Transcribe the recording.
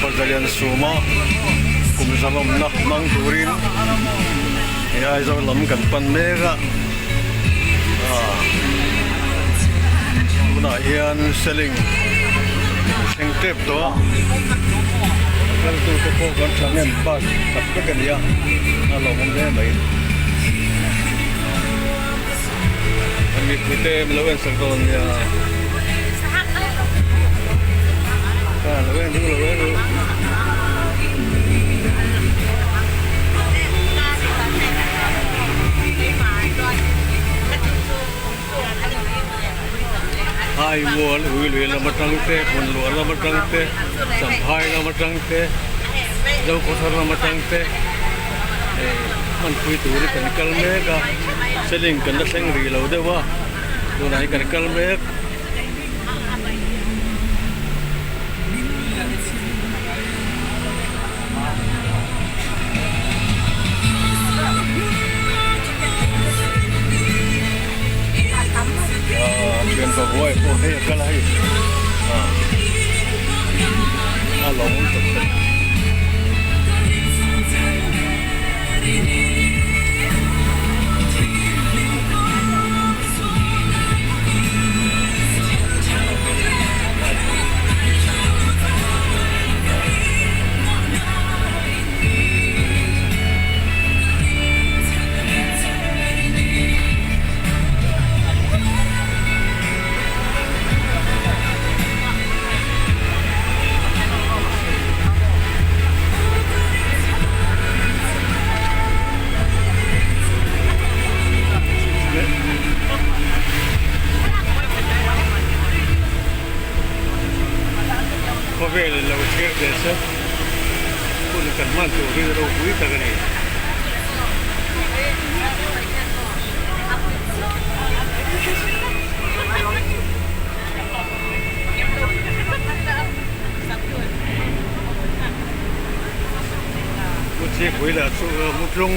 Pazalian suma kum zalawmna hmang turin he Aizawl lam kan pan mek a, tunah hian seling thleng tep tawh a, a kaltute pawh kan thahnem bus khat vek a ni a, a lawmawm hle mai. Kan mipuite min lo ensak dawn nia. A lo en ru lo en ru. Hai mual ui lui lam atang te hmun luah lam atang te Champhai lam atang te Zokhawthar lam atang te hmanpui turin kan kal mek a seling kan la thleng rih lo deuh a tunah hi kan kal mek. Thian ka huai pawh hei a kal a hei a lo awm tak tak. Khawvel in lo thlir teh se hun kan hman tur hi ropui tak a ni. Pu Chhipui lah chu a mu tlung.